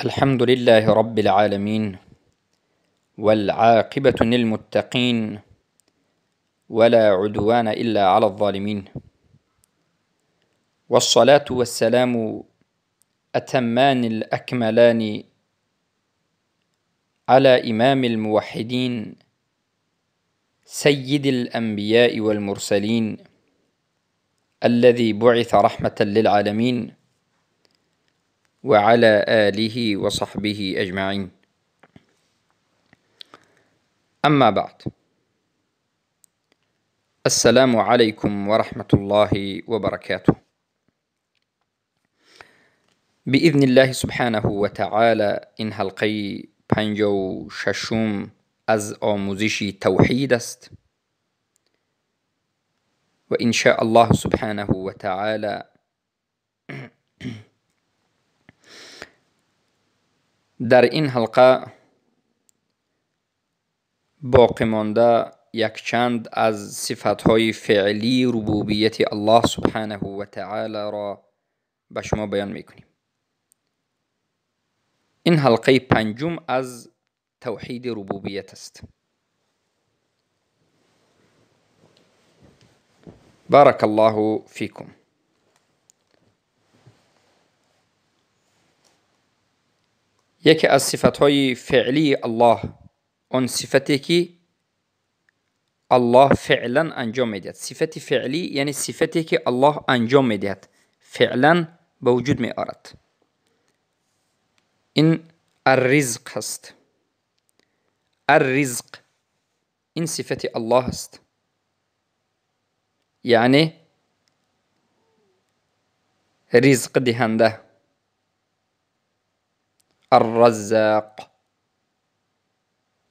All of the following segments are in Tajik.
الحمد لله رب العالمين، والعاقبة للمتقين، ولا عدوان إلا على الظالمين، والصلاة والسلام أتمان الأكملان على إمام الموحدين، سيد الأنبياء والمرسلين، الذي بعث رحمة للعالمين، وعلى آله وصحبه أجمعين. أما بعد، السلام عليكم ورحمة الله وبركاته. بإذن الله سبحانه وتعالى این حلقه 56 از آموزش توحید است و إن شاء الله سبحانه وتعالى در این حلقه باقی مانده یک چند از صفتهای فعلی ربوبیت الله سبحانه و تعالی را به شما بیان میکنیم. این حلقه پنجم از توحید ربوبیت است. بارک الله فیکم. یکی از صفتهای فعلی الله، آن صفتی که الله فعلا انجام میدهد. صفت فعلی یعنی صفتی که الله انجام میدهد، فعلا به وجود می آرد. این الرزق هست. الرزق این صفت الله است، یعنی رزق دهنده، الرزاق.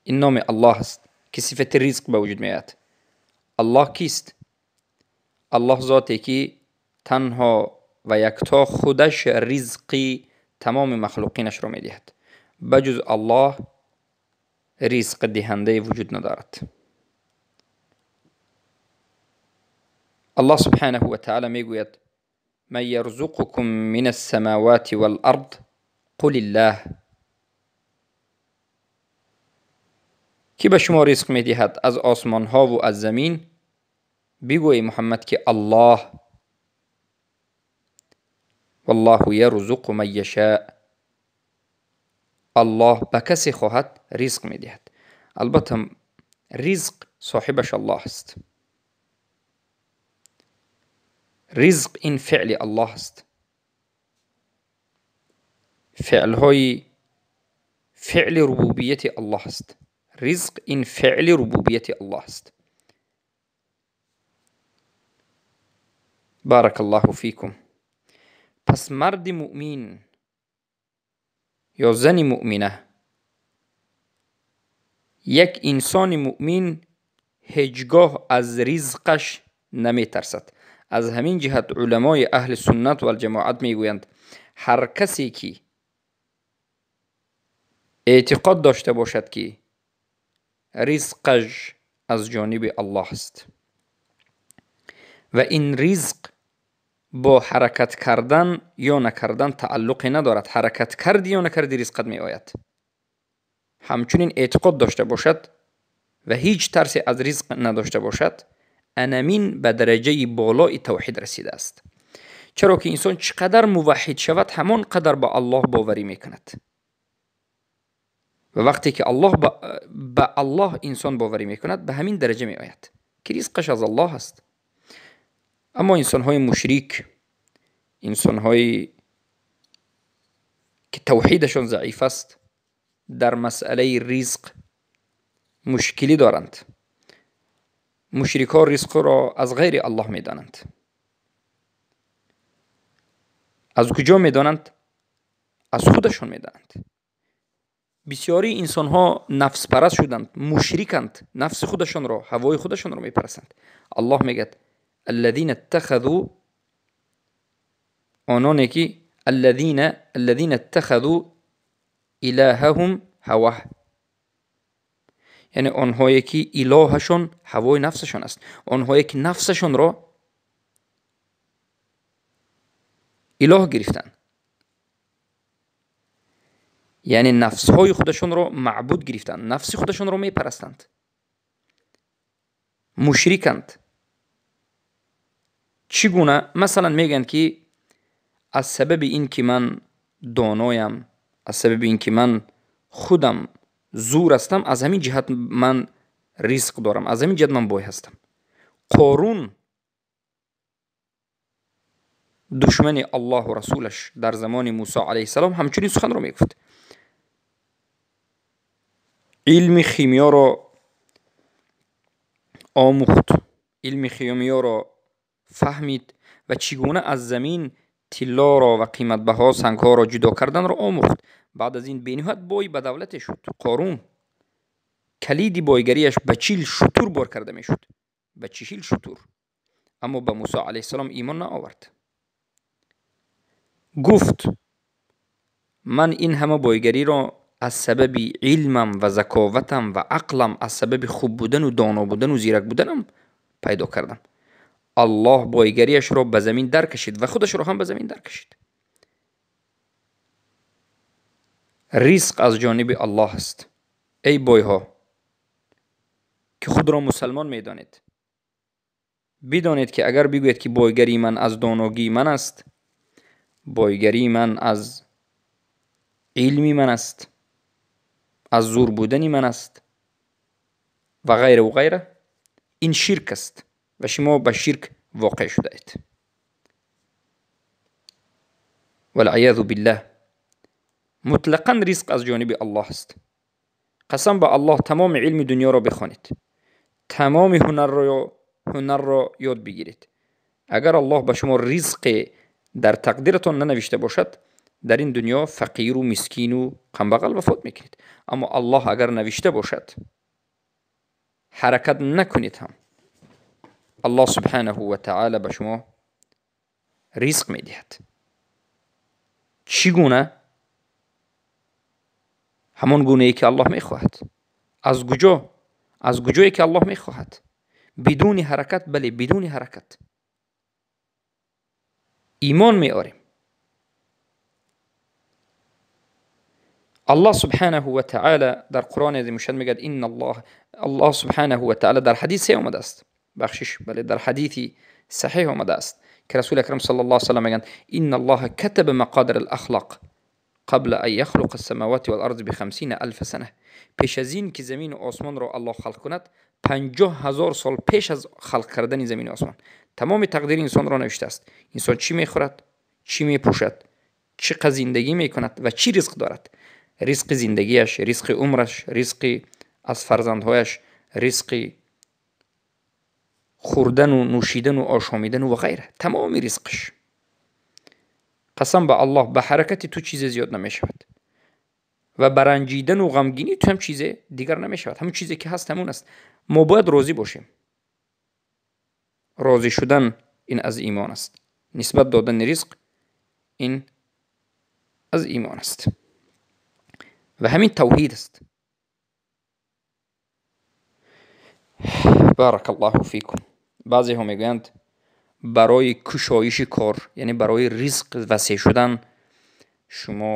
این نام الله است که صفت رزق به وجود میآید. الله کیست؟ الله ذاتی که تنها و یکتا خودش رزقی تمام مخلوقینش را میدهد. بجز الله رزق دهنده وجود ندارد. الله سبحانه و تعالی میگوید: من یرزقکم من السماوات والارض قل الله. کی به شما رزق میدهد از آسمان ها و از زمین؟ بگوی محمد که الله. والله یرزق من یشاء. الله به کسی خواهد رزق میدهد. البته رزق صاحبش الله است. رزق این فعل الله است. فعلهای فعل ربوبیت الله است. رزق این فعل ربوبیت الله است. بارک الله فیکم. پس مرد مؤمن یا زن مؤمنه، یک انسان مؤمن هیچگاه از رزقش نمیترسد. از همین جهت علمای اهل سنت و الجماعت میگویند هر کسی که اعتقاد داشته باشد که رزقش از جانب الله است و این رزق با حرکت کردن یا نکردن تعلقی ندارد، حرکت کردی یا نکردی رزقت می آید، همچنین اعتقاد داشته باشد و هیچ ترسی از رزق نداشته باشد، انمین به درجه بالای توحید رسیده است. چرا که انسان چقدر موحد شود همان قدر به الله باوری میکند و وقتی که الله به الله انسان باوری میکند به همین درجه می آید که رزقش از الله است. اما انسان های مشرک، انسان های که توحیدشان ضعیف است، در مسئله رزق مشکلی دارند. مشرک ها رزق را از غیر الله می دانند. از کجا می دانند؟ از خودشان می دانند. بسیاری انسان ها نفس پرست شدند، مشرکند، نفس خودشان را، هوای خودشان را می پرستند. الله میگه الذين اتخذوا، آنانی که الذين اتخذوا الههم هواه، یعنی آنهایی که الهشون هوای نفسشان است، آنهایی که نفسشان را اله گرفتن. Яъне нафсҳои худашонро маъбуд гирифтанд, нафси худашонро мепарастанд, мушриканд. Чӣ гуна? Масалан, мегӯянд, ки аз сабаби ин ки ман доноям, аз сабаби ин ки ман худам зур ҳастам, аз ҳамин ҷиҳат ман ризқ дорам, аз ҳамин ҷиҳат ман бой ҳастам. Қорун, душмани Аллоҳу расулаш, дар замони Мусо алайҳиссалом ҳамчунин суханро мегуфт. Илми химиёро омӯхт, илми химиёро фаҳмид ва чӣ гуна аз замин тиллоро ва қиматбаҳо сангҳоро ҷудо карданро омӯхт. Баъд аз ин бениҳоят бой ба давлате шуд. Қорун калиди бойгариаш ба 40 шутур бор карда мешуд, ба 40 шутур. Аммо ба Мусо алайҳиссалом имон наовард. Гуфт: ман ин ҳама бойгариро аз сабаби илмам ва заковатам ва ақлам, аз сабаби хуб будану доно будану зирак буданам пайдо кардам. Аллоҳ бойгариашро ба замин даркашид ва худашро ҳам ба замин даркашид. Ризқ аз ҷониби Аллоҳ аст. Эй бойҳо, ки худро мусалмон медонед, бидонед, ки агар бигӯед, ки бойгарии ман аз доногии ман аст, бойгарии ман аз илми ман аст, аз зур будани ман аст ва ғайра ва ғайра, ин ширк аст ва шумо ба ширк воқеъ шудаед. Валъиязу биллаҳ. Мутлақан ризқ аз ҷониби Аллоҳ аст. Қасам ба Аллоҳ, тамоми илми дунёро бихонед, тамоми ҳунарро ёд бигиред. Агар Аллоҳ ба шумо ризқе дар тақдиратон нанавишта бошад, дар ин дунё фақиру мискину камбағал вафот мекунед. Аммо Аллоҳ агар навишта бошад, ҳаракат накунед ҳам, Аллоҳ субҳанаҳу ва таъала ба шумо ризқ медиҳад. Чӣ гуна? Ҳамон гунае ки Аллоҳ мехоҳад. Аз куҷо? Аз куҷое ки Аллоҳ мехоҳад. Бидуни ҳаракат, бале, бидуни ҳаракат. Имон меорем. Аллоҳ субҳанаҳу ва таъала дар Қуръони азимушшаън мегӯяд: инна Аллоҳ, Аллоҳ субҳанаҳу ва таъала дар ҳадис се омадааст. Бахшиш, бале, дар ҳадиси саҳеҳ омадааст, ки Расули акрам саллаллоҳу алайҳи васаллам мегӯянд: инна Аллоҳа катаба мақодир ал-ахлоқ қабла ан яхлуқа ас-самавати вал-арз би 50 алфа сана. Пеш аз ин ки замину осмонро Аллоҳ халқ кунад, 50 ҳазор сол пеш аз халқ кардани замину осмон тамоми тақдири инсонро навиштааст. Инсон чӣ мехӯрад, чӣ мепӯшад, чӣ қадр зиндагӣ мекунад ва чӣ ризқ дорад. Ризқи зиндагиаш, ризқи умраш, ризқи аз фарзандҳояш, ризқи хӯрдану нӯшидану ошомидану ва ғайра, тамоми ризқиш. Қасам ба Аллоҳ, ба ҳаракати ту чизе зиёд намешавад ва ба ранҷидану ғамгинии ту ҳам чизе дигар намешавад. Ҳамон чизе ки ҳаст ҳамон аст. Мо бояд розӣ бошем. Розӣ шудан ин аз имон аст. Нисбат додани ризқ ин аз имон аст ва ҳамин тавҳид аст. Баракаллоҳу фикум. Баъзеҳо мегӯянд, барои кушоиши кор, яъне барои ризқ васеъ шудан, шумо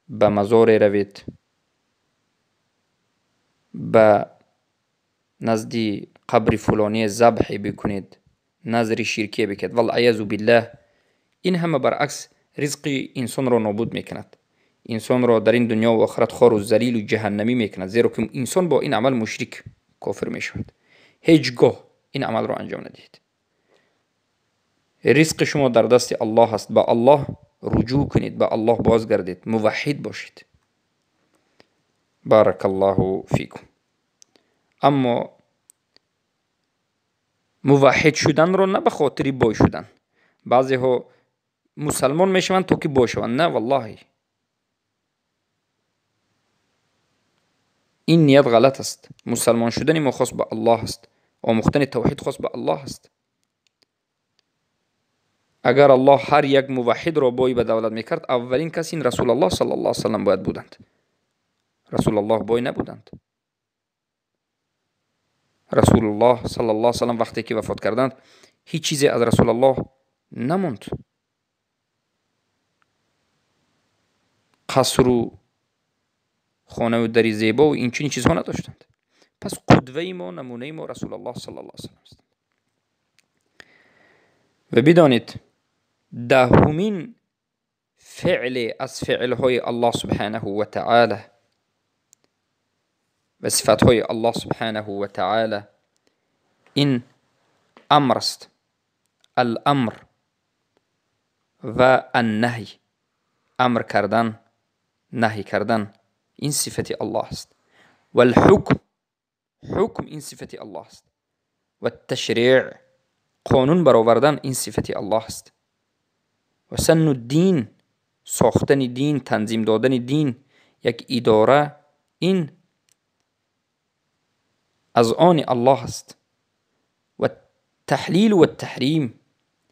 ба мазоре равед, ба назди қабри фулоние забҳе бикунед, назри ширкие бикунед. Валъиязу биллаҳ. Ин ҳама баръакс ризқи инсонро нобуд мекунад, инсонро дар ин дунё ва охират хору залилу ҷаҳаннамӣ мекунад, зеро ки инсон бо ин амал мушрик, кофир мешавад. Ҳеҷ гоҳ ин амалро анҷом надиҳед. Ризқи шумо дар дасти Аллоҳ аст. Ба Аллоҳ руҷӯъ кунед, ба Аллоҳ бозгардед, муваҳҳид бошед. Баракаллоҳу фикум. Аммо муваҳҳид шуданро на ба хотири бой шудан. Баъзеҳо мусалмон мешаванд то ки бой шаванд. На, валлоҳи, ин ният ғалат аст. Мусалмон шудани мо хос ба Аллоҳ аст. Омӯхтани тавҳид хос ба Аллоҳ аст. Агар Аллоҳ ҳар як муваҳҳидро бой ба давлат мекард, аввалин кас ин Расулаллоҳ саллаллоҳу алайҳи васаллам бояд буданд. Расулаллоҳ бой набуданд. Расулуллоҳ саллаллоҳу алайҳи васаллам вақте ки вафот карданд, ҳеҷ чизе аз Расулаллоҳ намонд. Қасру хона ва дари зебо ва ин чунин чизҳо надоштанд. Пас қудваи мо, намунаи мо Расул Аллоҳ саллаллоҳу алайҳи васаллам аст. Ва бидонед, даҳумин феъл аз феълҳои Аллоҳ субҳонаҳу ва таъоло ва сифатҳои Аллоҳ субҳонаҳу ва таъоло ин амр аст. Ал-амр ва ан-наҳй. Амр кардан, наҳй кардан ин сифати Аллоҳ аст. Вал-ҳукм, ҳукм ин сифати Аллоҳ аст. Ват-ташриъ, қонун баровардан ин сифати Аллоҳ аст. Ва санну-ддин, сохтани дин, танзим додани дин, як идора, ин аз они Аллоҳ аст. Ва таҳлил ва таҳрим,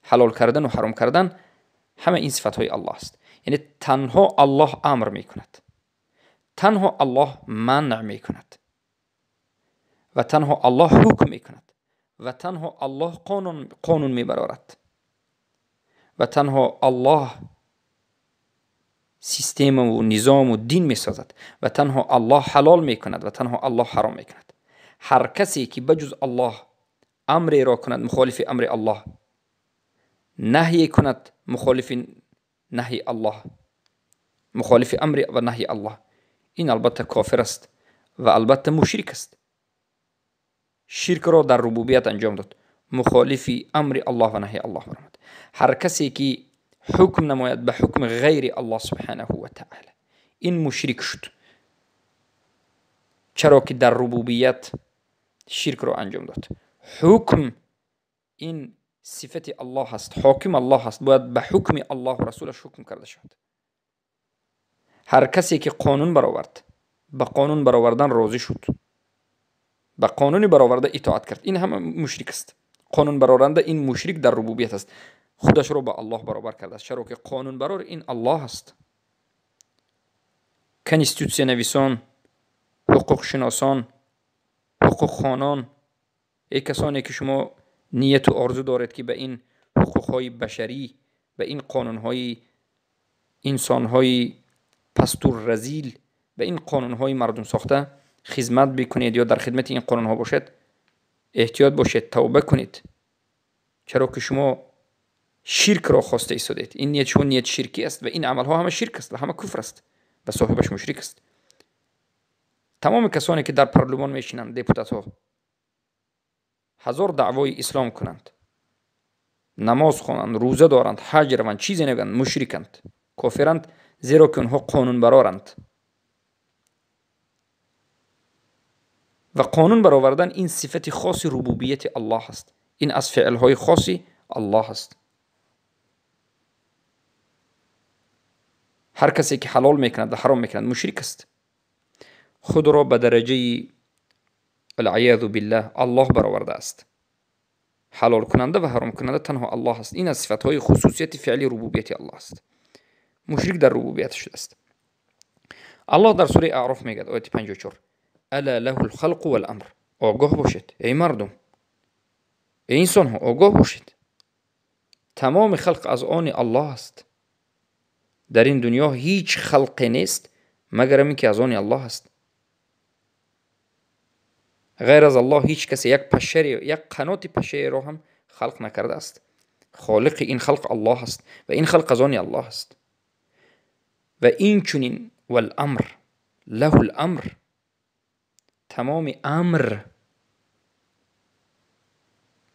ҳалол кардан ва ҳаром кардан, ҳама ин сифатҳои Аллоҳ аст. Яъне танҳо Аллоҳ амр мекунад, танҳо Аллоҳ манъ мекунад ва танҳо Аллоҳ ҳукм мекунад ва танҳо Аллоҳ қонун мебарорад ва танҳо Аллоҳ система ва низом ва дин месозад ва танҳо Аллоҳ ҳалол мекунад ва танҳо Аллоҳ ҳаром мекунад. Ҳар касе ки ба ҷуз Аллоҳ амреро кунад мухолифи амри Аллоҳ, наҳие кунад мухолифи наҳи Аллоҳ, мухолифи амри ва наҳи Аллоҳ, ин албатта кофир аст ва албатта мушрик аст. Ширкро дар рубубият анҷом дод, мухолифи амри Аллоҳ ва наҳи Аллоҳ баромад. Ҳар касе ки ҳукм намояд ба ҳукми ғайри Аллоҳ субҳонаҳу ва таъоло, ин мушрик шуд, чаро ки дар рубубият ширкро анҷом дод. Ҳукм ин сифати Аллоҳ аст, ҳоким Аллоҳ аст, бояд ба ҳукми Аллоҳ ва расулаш ҳукм карда шавад. Ҳар касе ки қонун баровард, ба қонун баровардан розӣ шуд, ба қонуни бароварда итоат кард, ин ҳама мушрик аст. Қонун бароранда ин мушрик дар рубубият аст, худашро ба Аллоҳ баробар кардааст, чаро ки қонунбарор ин Аллоҳ аст. Конститутсиянависон, ҳуқуқшиносон, ҳуқуқхонон, эй касоне ки шумо нияту орзу доред ки ба ин ҳуқуқҳои башарӣ, ба ин қонунҳои инсонҳои пасту разил, ба ин қонунҳои мардумсохта хизмат бикунед ё дар хидмати ин қонунҳо бошед, эҳтиёт бошед, тавба кунед, чаро ки шумо ширкро хоста истодед. Ин ният шумо ният ширкӣ аст ва ин амалҳо ҳама ширк аст ва ҳама куфр аст ва соҳибаш мушрик аст. Тамоми касоне ки дар парлумон мешинанд, депутатҳо, ҳазор даъвои ислом кунанд, намоз хонанд, рӯза доранд, ҳаҷ раванд, чизе нагӯянд, мушриканд, кофиранд, зеро ки онҳо қонунбароранд. Ва қонун баровардан ин сифати хоси рубубияти Аллоҳ аст, ин аз феълҳои хоси Аллоҳ аст. Ҳар касе ки ҳалол мекунад ва ҳаром мекунад мушрик аст. Худро ба дараҷаи алъиёзу биллаҳ Аллоҳ баровардааст. Ҳалолкунанда ва ҳаромкунанда танҳо Аллоҳ аст. Ин аз сифатҳои хусусияти феъли рубубияти Аллоҳ аст. Мушрик дар рубубият шудааст. Аллоҳ дар сураи Аъроф мегӯяд, ояти 54: Ала лаҳул халқу вал амр. Огоҳ бошед, эй мардум, эй инсонҳо, огоҳ бошед. Тамоми халқ аз они Аллоҳ аст. Дар ин дунё ҳеҷ халқе нест магар ин ки аз они Аллоҳ аст. Ғайр аз Аллоҳ ҳеҷ касе як пашаре, як қаноти пашаеро ҳам халқ накардааст. Холиқи ин халқ Аллоҳ аст ва ин халқ аз они Аллоҳ аст. Ва инчунин вал амр, лаҳул амр, тамоми амр,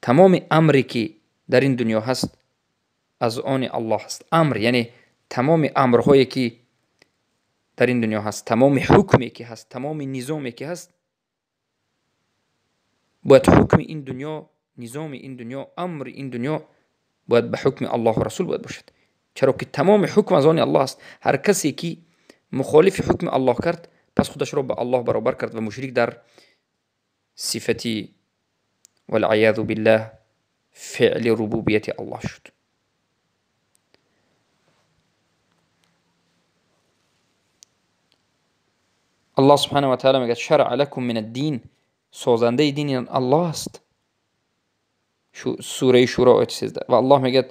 тамоми амре ки дар ин дунё ҳаст аз они Аллоҳ аст. Амр яъне тамоми амрҳое ки дар ин дунё ҳаст, тамоми ҳукме ки ҳаст, тамоми низоме ки ҳаст, бояд ҳукми ин дунё, низоми ин дунё, амри ин дунё бояд ба ҳукми Аллоҳу расул бояд бошад. Чаро ки тамоми ҳукм аз они Аллоҳ аст. Ҳар касе ки мухолифи ҳукми Аллоҳ кард, пас худашро ба Аллоҳ баробар кард ва мушрик дар сифати валъиёзу биллаҳ феъли рубубияти Аллоҳ шуд. Аллоҳ субҳанаҳу ва таъоло мегӯяд: шараъа лакум мин ад-дин, созандаи дини Аллоҳ аст. Сураи Шуро ояти 13. Ва Аллоҳ мегӯяд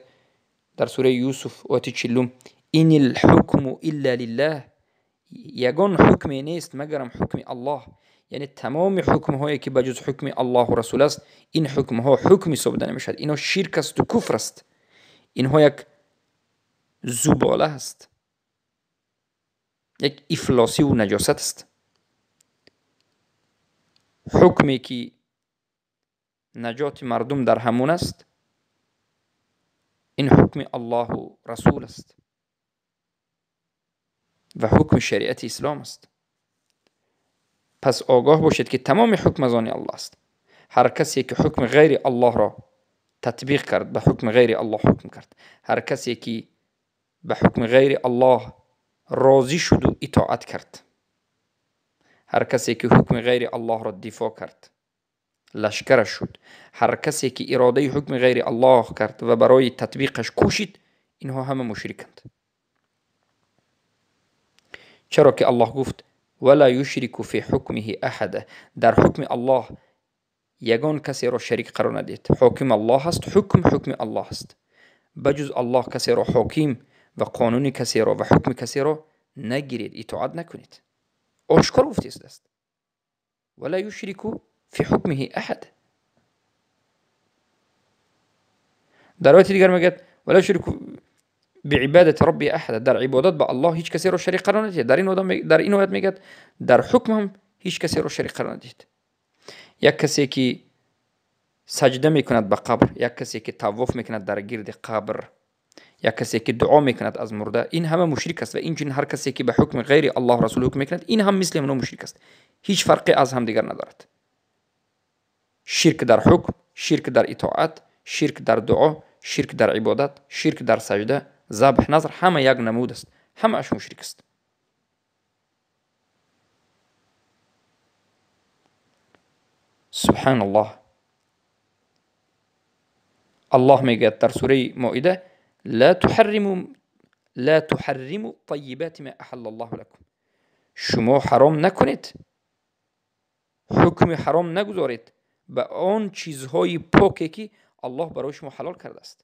дар сураи Юсуф ояти 40: инил ҳукму илла лиллаҳ, ягон ҳукме нест магарам ҳукми Аллоҳ. Яъне тамоми ҳукмҳое ки ба ҷуз ҳукми Аллоҳу Расул аст, ин ҳукмҳо ҳукм ҳисобида намешавад. Инҳо ширк асту куфр аст. Инҳо як зубола аст, як ифлосиву наҷосат аст. Ҳукме ки наҷоти мардум дар ҳамон аст, ин ҳукми Аллоҳу Расул аст ва ҳукми шариати ислом аст. Пас огоҳ бошед ки тамоми ҳукм аз они Аллоҳ аст. Ҳар касе ки ҳукми ғайри Аллоҳро татбиқ кард, ба ҳукми ғайри Аллоҳ ҳукм кард. Ҳар касе ки ба ҳукми ғайри Аллоҳ розӣ шуду итоат кард, ҳар касе ки ҳукми ғайри Аллоҳро дифоъ кард, лашкараш шуд, ҳар касе ки иродаи ҳукми ғайри Аллоҳ кард ва барои татбиқаш кӯшид, инҳо ҳама мушриканд. Чаро ки Аллоҳ гуфт: вала юшрику фи ҳукмиҳи аҳада. Дар ҳукми Аллоҳ ягон касеро шарик қарор надиҳед. Ҳоким Аллоҳ аст, ҳукм ҳукми Аллоҳ аст. Ба ҷуз Аллоҳ касеро ҳоким ва қонуни касеро ва ҳукми касеро нагиред, итоат накунед. Ошкор гуфтааст: вала юшрику фи ҳукмиҳи аҳад. Дар ояти дигар мегӯяд: вала юшрику биибадати рабби аҳада. Дар ибодат ба Аллоҳ ҳеҷ касеро шарик қарор надиҳед. Дар ин оят мегӯяд дар ҳукм ҳам ҳеҷ касеро шарик қарор надиҳед. Як касе ки саҷда мекунад ба қабр, як касе ки тавоф мекунад дар гирди қабр, як касе ки дуо мекунад аз мурда, ин ҳама мушрик аст. Ва инчунин ҳар касе ки ба ҳукми ғайри Аллоҳ Расул ҳукм мекунад, ин ҳам мисли ҳамон мушрик аст. Ҳеҷ фарқе аз ҳамдигар надорад. Ширк дар ҳукм, ширк дар итоат, ширк дар дуо, ширк дар ибодат, ширк дар саҷда, забҳ, назр, ҳама як намуд аст, ҳамааш мушрик аст. Субҳаналлоҳ. Аллоҳ мегӯяд дар сураи Моида: ла туҳарриму таййибати ма аҳаллаллоҳу лакум. Шумо ҳаром накунед, ҳукми ҳаром нагузоред ба он чизҳои поке ки Аллоҳ барои шумо ҳалол кардааст.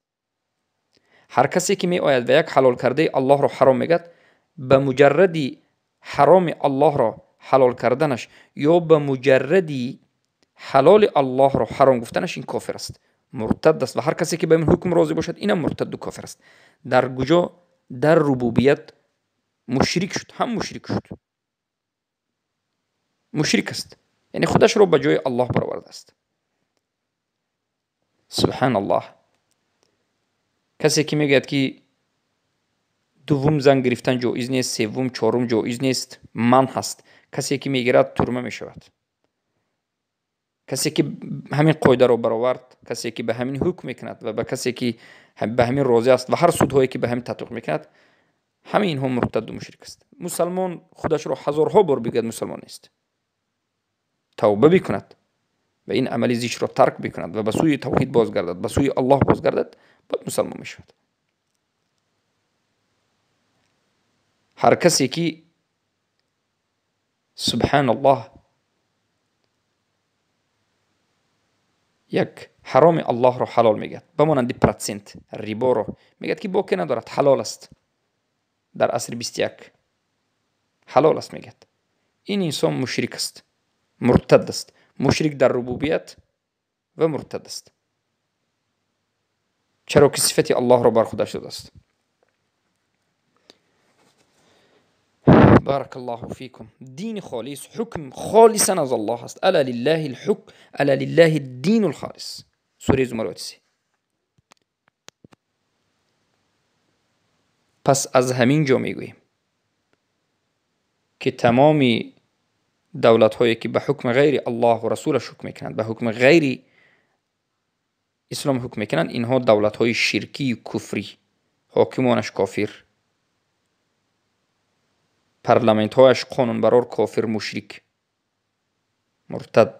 Ҳар касе ки меояд ва як ҳалол кардаи Аллоҳро ҳаром мегӯяд, ба муҷарради ҳароми Аллоҳро ҳалол карданаш ё ба муҷарради ҳалоли Аллоҳро ҳаром гуфтанаш, ин кофир аст, муртад аст. Ва ҳар касе ки ба ин ҳукм розӣ бошад, инам муртаду кофир аст. Дар куҷо? Дар рубубият мушрик шуд, ҳам мушрик шуд, мушрик аст, яъне худашро ба ҷои Аллоҳ баровардааст. Субҳаналлоҳ. Касе ки мегӯяд ки дуввум зан гирифтан ҷоиз нест, севум, чорум ҷоиз нест, ман ҳаст, касе ки мегирад турма мешавад. Касе ки ҳамин қоидаро баровард, касе ки ба ҳамин ҳукм мекунад ва ба касе ки ба ҳамин розӣ аст ва ҳар судҳое ки ба ҳамин татбиқ мекунад, ҳамаи инҳо муртаду мушрик аст. Мусалмон худашро ҳазорҳо бор бигӯяд мусалмон нест, тавба бикунад ва ин амали зиштро тарк бикунад ва ба сӯи тавҳид бозгардад, ба сӯи Аллоҳ бозгардад, баъд мусалмон мешавад. Ҳар касе ки субҳаналлоҳ як ҳароми Аллоҳро ҳалол мегӯяд, ба монанди процент риборо мегӯяд ки боке надорад, ҳалол аст, дар асри 21 ҳалол аст мегӯяд, ин инсон мушрик аст, муртад аст. Мушрик дар рубубият ва муртад аст, чаро ки сифати Аллоҳро бар худаш додааст. Баракаллоҳу фикум. Дини холис, ҳукм холисан аз Аллоҳ аст. Ала лиллаҳи лҳукм, ала лиллаҳи дину лхолис. Сураи Зумар ояти 3. Пас аз ҳамин ҷо мегӯем ки тамоми давлатҳое ки ба ҳукми ғайри Аллоҳу Расулаш ҳукм мекунанд, ба ҳукми ғайри ислом ҳукм мекунанд, инҳо давлатҳои ширкию куфрӣ, ҳокимонаш кофир, парламентҳояш қонунбарор кофир, мушрик, муртад,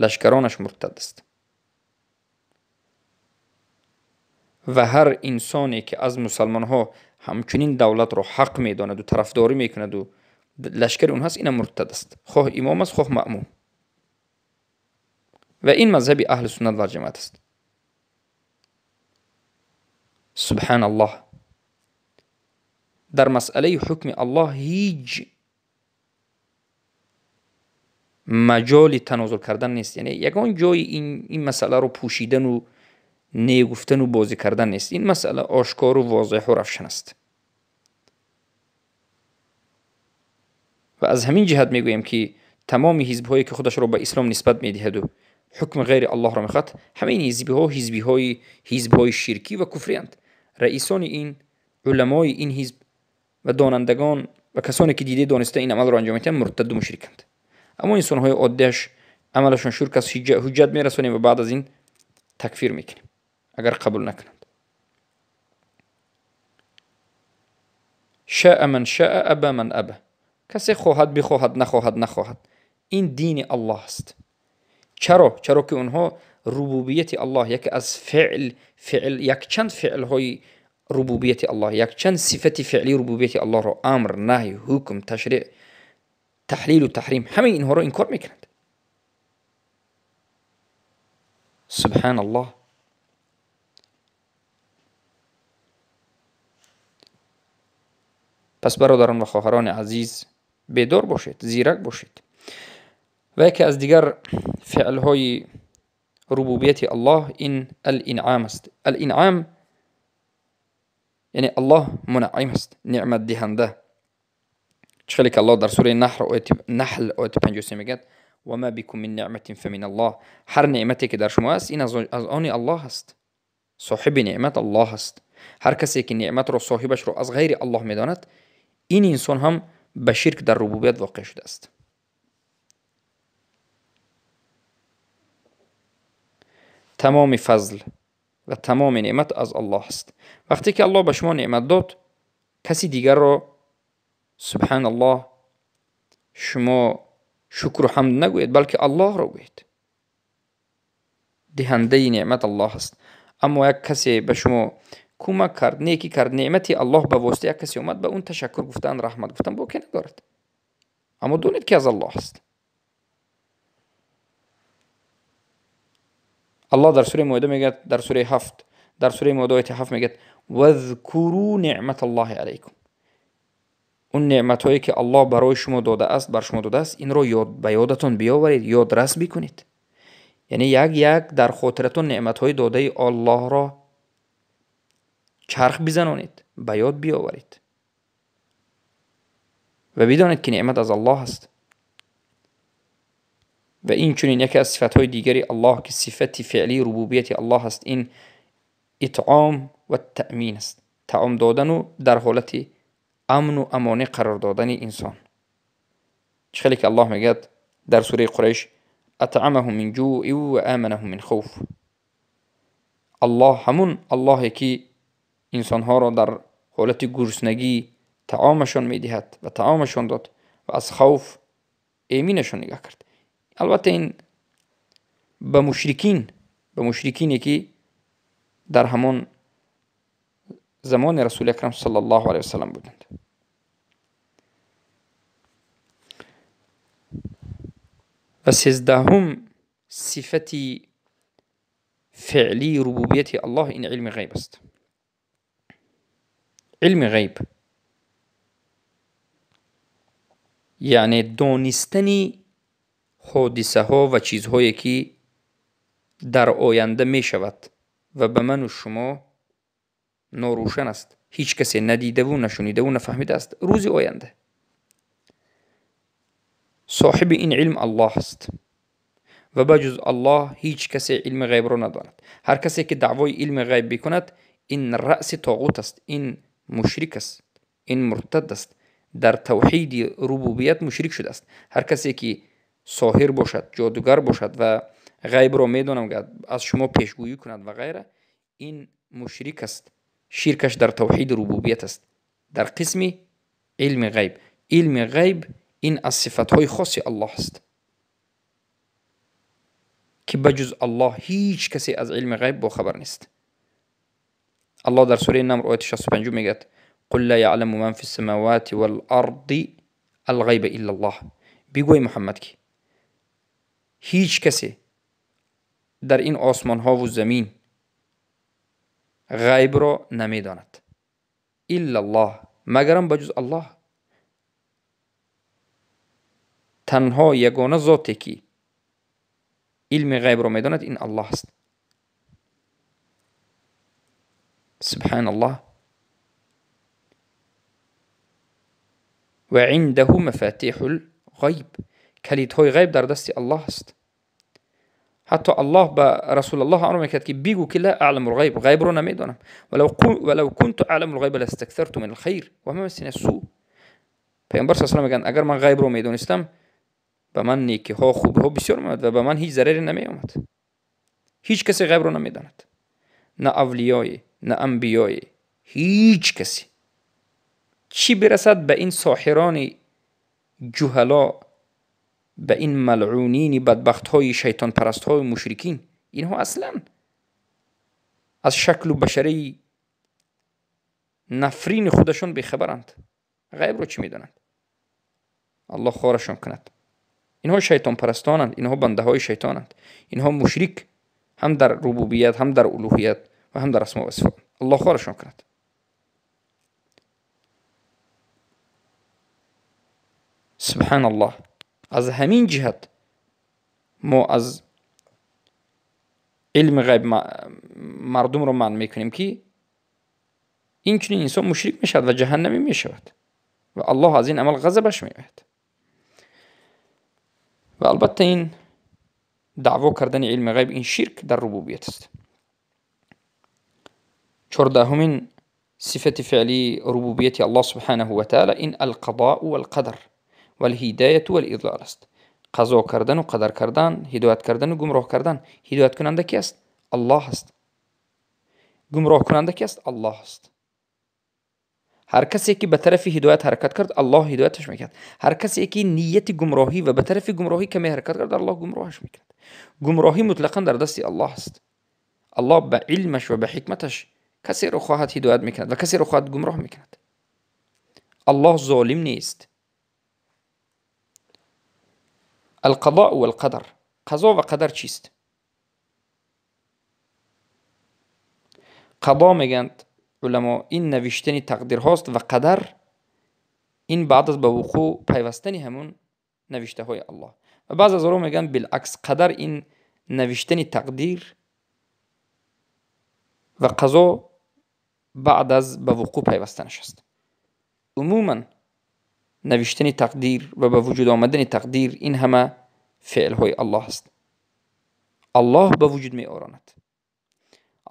лашкаронаш муртад аст. Ва ҳар инсоне ки аз мусалмонҳо ҳамчунин давлатро ҳақ медонаду тарафдорӣ мекунаду лашкари онҳо аст, инам муртад аст, хоҳ имом аст, хоҳ маъмум. Ва ин мазҳаби аҳли суннат вал ҷамоат аст. Субҳаналлоҳ. Дар масъалаи ҳукми Аллоҳ ҳеҷ маҷоли танозул кардан нест. Яъне ягон ҷои ин масъаларо пӯшидану негуфтану бозӣ кардан нест. Ин масъала ошкору возеҳу равшан аст. Ва аз ҳамин ҷиҳат мегӯем, ки тамоми ҳизбҳое, ки худашро ба ислом нисбат медиҳаду ҳукми ғайри Аллоҳро мехоҳад, ҳамаи ин ҳизбҳо ҳизбҳои ширкӣ ва куфрианд. Раисони ин, уламои ин ҳизб ва донандагон ва касоне, ки дида дониста ин амалро анҷом медиҳанд, муртаду мушриканд. Аммо инсонҳои оддиаш амалашон ширк аст, ҳуҷҷат мерасонем ва баъд аз ин такфир мекунем, агар қабул накунанд. Шаа ман шаа, аба ман аба. Касе хоҳад бихоҳад, нахоҳад нахоҳад. Ин дини Аллоҳ аст. Чаро? Чаро ки онҳо рубубияти Аллоҳ, яке аз феъл, якчанд феълҳои рубубияти Аллоҳ, якчанд сифати феълии рубубияти Аллоҳро, амр, наҳй, ҳукм, ташриъ, таҳлилу таҳрим, ҳамаи инҳоро инкор мекунанд. Субҳаналлоҳ. Пас бародарон ва хоҳарони азиз, бедор бошед, зирак бошед. Ва яке аз дигар феълҳои рубубияти Аллоҳ ин ал-инъам аст. Ал-инъам яъне Аллоҳ мунаъим аст, неъматдиҳанда. Чӣ хеле ки Аллоҳ дар сураи Наҳл ояти 53 мегӯяд: ва ма бикум мин неъматин фамин Аллоҳ. Ҳар неъмате, ки дар шумо аст, ин аз они Аллоҳ аст. Соҳиби неъмат Аллоҳ аст. Ҳар касе, ки неъматро соҳибашро аз ғайри Аллоҳ медонад, ин инсон ҳам ба ширк дар рубубият воқеъ шудааст. Тамоми фазл ва тамоми неъмат аз Аллоҳ аст. Вақте ки Аллоҳ ба шумо неъмат дод, каси дигарро, субҳаналлоҳ, шумо шукру ҳамд нагӯед, балки Аллоҳро гӯед. Диҳандаи неъмат Аллоҳ аст. Аммо як касе ба шумо кӯмак кард, некӣ кард, неъмати Аллоҳ ба воситаи як касе омад, ба он ташаккур гуфтан, раҳмат гуфтан боке надорад. Аммо донед, ки аз Аллоҳ аст. Аллоҳ дар сураи Моида мегӯяд, дар сураи 7, дар сураи Моида ояти 7 мегӯяд: вазкуру неъматаллоҳи алайкум. Он неъматҳое, ки Аллоҳ барои шумо додааст, бар шумо додааст, инро ба ёдатон биёваред, ёдрас бикунед. Яъне як як дар хотиратон неъматҳои додаи Аллоҳро чарх бизанонед, ба ёд биёваред ва бидонед, ки неъмат аз Аллоҳ аст. Ва инчунин яке аз сифатҳои дигари Аллоҳ, ки сифати феълии рубубияти Аллоҳ аст, ин итъом ва таъмин аст. Таом додану дар ҳолати амну амонӣ қарор додани инсон. Чӣ хеле ки Аллоҳ мегӯяд дар сураи Қурайш: атъамаҳум мин ҷӯъин ва аманаҳум мин хавф. Аллоҳ ҳамун Аллоҳе, ки инсонҳоро дар ҳолати гуруснагӣ таомашон медиҳад ва таомашон дод ва аз хавф эминашон нигаҳ кард. Албатта ин ба мушрикине, ки дар ҳамон замони Расули Акрам саллаллоҳу алайҳи васаллам буданд. Ва 13-ум сифати феълии рубубияти Аллоҳ ин илми ғайб аст. Илми ғайб яъне донистани ҳодисаҳо ва чизҳое, ки дар оянда мешавад ва ба ману шумо норӯшан аст, ҳеҷ касе надидаву нашунидаву нафаҳмидааст рӯзи оянда. Соҳиби ин илм Аллоҳ аст ва ба ҷуз Аллоҳ ҳеҷ касе илми ғайбро надонад. Ҳар касе, ки даъвои илми ғайб бикунад, ин раъси тоғут аст, ин мушрик аст, ин муртад аст, дар тавҳиди рубубият мушрик шудааст. Ҳар касе, ки соҳир бошад, ҷодугар бошад ва ғайбро медонам, аз шумо пешгӯӣ кунад ва ғайра, ин мушрик аст. Ширкаш дар тавҳиди рубубият аст, дар қисми илми ғайб. Илми ғайб ин аз сифатҳои хоси Аллоҳ аст, ки ба ҷуз Аллоҳ ҳеҷ касе аз илми ғайб бохабар нест. Аллоҳ дар сураи Намр ояти 65 мегӯяд: қул ла яъламу ман фи ссамавати вал арди алғайба иллаллоҳ. Бигӯй Муҳаммад, ки ҳеҷ касе дар ин осмонҳову замин ғайбро намедонад иллаллоҳ, магарам ба ҷуз Аллоҳ. танҳо ягона зоте ки илми ғайбро медонад ин Аллоҳ аст. Субҳаналлоҳ. Ва индаҳу мафатиҳул ғайб. Калидҳои ғайб дар дасти Аллоҳ аст. Ҳатто Аллоҳ ба Расулуллоҳ амр мекард ки бигӯ ки ла аъламул ғайб, ғайбро намедонам. Валав кунту аъламул ғайба ластаксарту минал хайр ва ма массани ссу. Паёмбар саллаллоҳу алайҳи васаллам мегӯянд агар ман ғайбро медонистам ба ман некиҳо, хубиҳо бисёр меомад ва ба ман ҳеҷ зараре намеомад. Ҳеҷ касе ғайбро намедонад, на авлиёе, на анбиёе, ҳеҷ касе. Чӣ бирасад ба ин соҳирони ҷуҳало, ба ин малъунини бадбахтҳои шайтонпарастҳои мушрикин. Инҳо аслан аз шаклу башараи нафрини худашон бехабаранд. Ғайбро чӣ медонанд? Аллоҳ хорашон кунад. Инҳо шайтонпарастонанд, инҳо бандаҳои шайтонанд, инҳо мушрик ҳам дар рубубият, ҳам дар улуҳият ва ҳам дар асмо ва сифот. Аллоҳ хорашон кунад. Субҳаналлоҳ. Аз ҳамин ҷиҳат мо аз илми ғайб мардумро манъ мекунем ки инчунин инсон мушрик мешавад ва ҷаҳаннамӣ мешавад ва Аллоҳ аз ин амал ғазабаш меояд. Ва албатта ин даъво кардани илми ғайб ин ширк дар рубубият аст. 14-умин сифати феълии рубубияти Аллоҳ субҳанаҳу ва таъала ин алқадоу валқадар валҳидаяту вализлол аст. Қазо кардану қадар кардан, ҳидоят кардану гумроҳ кардан. Ҳидояткунанда ки аст? Аллоҳ аст. Гумроҳкунанда ки аст? Аллоҳ аст. Ҳар касе ки ба тарафи ҳидоят ҳаракат кард, Аллоҳ ҳидояташ мекард. Ҳар касе ки нияти гумроҳӣ ва ба тарафи гумроҳӣ каме ҳаракат кард, Аллоҳ гумроҳаш мекард. Гумроҳӣ мутлақан дар дасти Аллоҳ аст. Аллоҳ ба илмаш ва ба ҳикматаш касеро хоҳад ҳидоят мекунад ва касеро хоҳад гумроҳ мекунад. Аллоҳ золим нест. Алқадоъ валқадар. Қазо ва қадар чист? Қадо мегӯянд уламо ин навиштани тақдирҳост ва қадар ин баъд аз ба вуқӯъ пайвастани ҳамун навиштаҳои Аллоҳ. Ва баъзе аз оро мегӯянд билакс, қадар ин навиштани тақдир ва қазо баъд аз ба вуқӯъ пайвастанаш аст. Умуман навиштани тақдир ва ба вуҷуд омадани тақдир ин ҳама феълҳои Аллоҳ аст. Аллоҳ ба вуҷуд меоронад.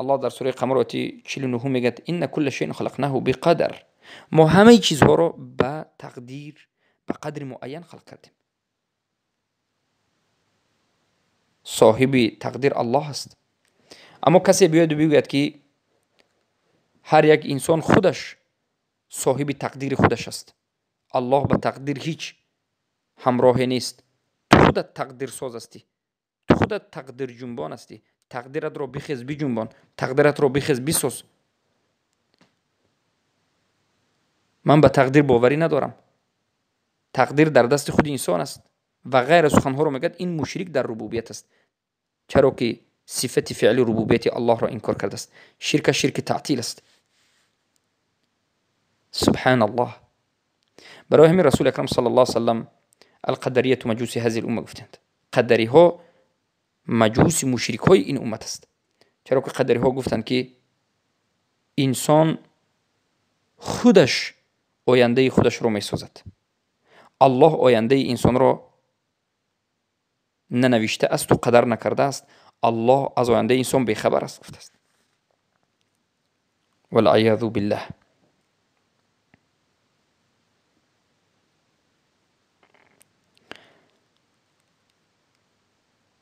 Аллоҳ дар сураи Қамар ояти 49 мегӯяд инна кулла шайъин халақнаҳу биқадар. Мо ҳамаи чизҳоро ба тақдир, ба қадри муайян халқ кардем. Соҳиби тақдир Аллоҳ аст. Аммо касе биёяду бигӯяд ки ҳар як инсон худаш соҳиби тақдири худаш аст, Аллоҳ ба тақдир ҳеҷ ҳамроҳе нест, ту худат тақдирсоз ҳастӣ, ту худат тақдирҷунбон ҳастӣ, тақдиратро бихез биҷунбон, тақдиратро бихез бисоз. Ман ба тақдир боварӣ надорам, тақдир дар дасти худи инсон аст ва ғайра суханҳоро мегӯяд. Ин мушрик дар рубубият аст, чаро ки сифати феъли рубубияти Аллоҳро инкор кардааст. Ширка ширки таътил аст. Субҳаналлоҳ. Барои ҳамин Расули Акрам саллаллоҳу алайҳи васаллам алқадарияту маҷуси ҳазил умма гуфтанд. Қадариҳо маҷуси мушрикҳои ин уммат аст. Чаро ки қадариҳо гуфтанд ки инсон худаш ояндаи худашро месозад, Аллоҳ ояндаи инсонро нанавишта асту қадар накардааст, Аллоҳ аз ояндаи инсон бехабар аст гуфтааст. Валъиязу биллаҳ.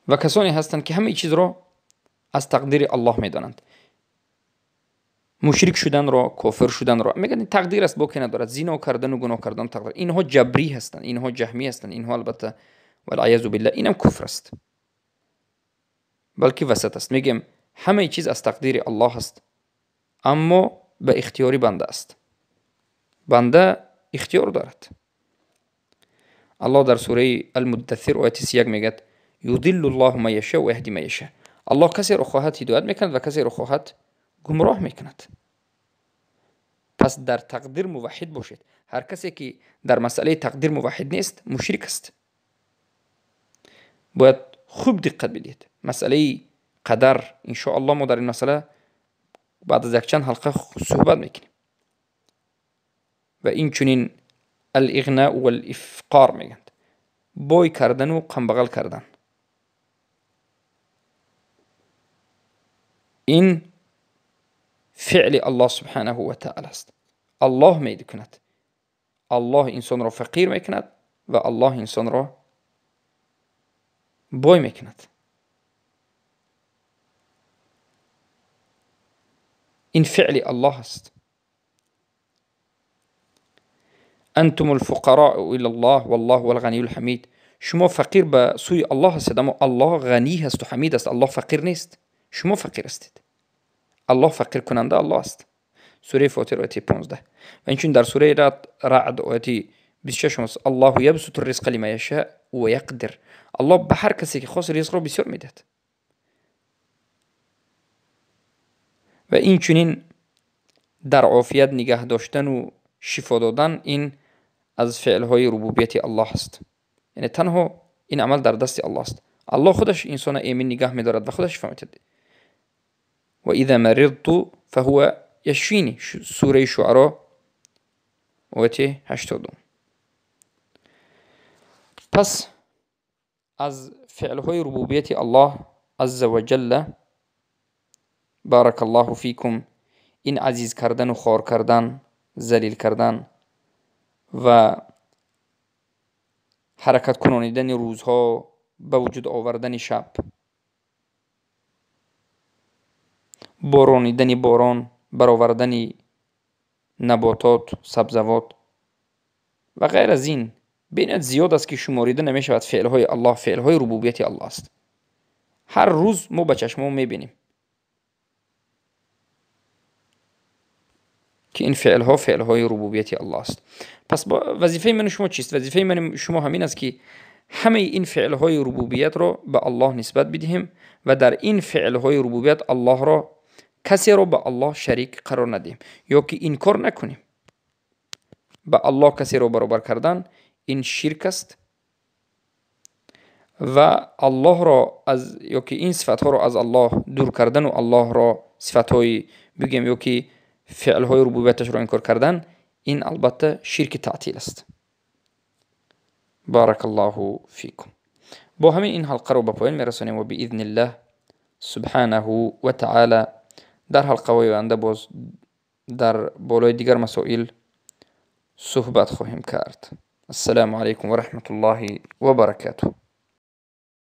Ва касоне ҳастанд ки ҳамаи чизро аз тақдири Аллоҳ медонанд. Мушрик шуданро, кофир шуданро мегӯянд тақдир аст, боке надорад. Зино кардану гуноҳ кардан тақдир. Инҳо ҷабрӣ ҳастанд, инҳо ҷаҳмӣ ҳастанд, инҳо албатта валъиязу биллаҳ инам куфр аст, балки васат аст. Мегӯем ҳамаи чиз аз тақдири Аллоҳ аст, аммо ба ихтиёри банда аст. Банда ихтиёр дорад. Аллоҳ дар сураи Алмуддассир ояти 31 мегӯяд юдиллу Аллоҳу ман яшау ва яҳди ман яша. Аллоҳ касеро хоҳад ҳидоят мекунад ва касеро хоҳад гумроҳ мекунад. Пас дар тақдир муваҳҳид бошед. Ҳар касе ки дар масъалаи тақдир муваҳҳид нест, мушрик аст. باید خوب دقت بدید. مسئله قدر انشاءالله ما در این مسئله بعد از یک چند حلقه صحبت میکنیم. و این چنین الاغناء و الافقار میگند، بای کردن و قنبغل کردن. این فعل الله سبحانه و تعالی است. الله میکند، الله انسان را فقیر میکند و الله انسان را بای میکند. این فعل الله است. انتم الفقراء الى الله والله هو الغنی الحمید. شما فقیر به سوی الله هستید، اما الله غنی هست و حمید است. الله فقیر نیست، شما فقیر هستید. الله فقیر کننده الله است. سوره فاطر آیه 15. و اینچون در سوره رعد آیه 26 است، الله یبسط الرزق لمن یشاء و یقدر. الله به هر کسی که خواست رزق را بسیار میدهد. و این چنین در عافیت نگه داشتن و شفا دادن، این از فعلهای ربوبیت الله است. یعنی تنها این عمل در دست الله است. الله خودش انسان ایمن نگه میدارد و خودش شفا میدهد. و اذا مرضت فهو یشفینی، سوره شعراء آیه 82. پس از فعلهای ربوبیت الله عز وجل بارک الله فیکم، این عزیز کردن و خوار کردن، ذلیل کردن و حرکت کنانیدن روزها، به وجود آوردن شب، بارانیدن باران، برآوردن نباتات، سبزوات و غیر از این. بینید زیاد است که شماریده نمی شود. فعلهای الله فعلهای ربوبیت الله است. هر روز ما به چشممون میبینیم که این فعلها فعلهای ربوبیت الله است. پس وظیفه من شما چیست؟ وظیفه من شما همین است که همه این فعلهای ربوبیت را به الله نسبت بدهیم و در این فعلهای ربوبیت الله را، کسی را به الله شریک قرار ندهیم یا که انکار نکنیم. به الله کسی را برابر کردن این شرک است و الله را از یا که این صفتها را از الله دور کردن و الله را صفتهای بگیم یا که فعلهای ربوبیتش را انکار کردن، این البته شرک تعطیل است. بارک الله فیکم. با همین این حلقه رو به پایان میرسانیم و باذن الله سبحانه و تعالی در حلقه های آینده باز در بالای دیگر مسائل صحبت خواهیم کرد. السلام علیکم و رحمت الله و برکاته.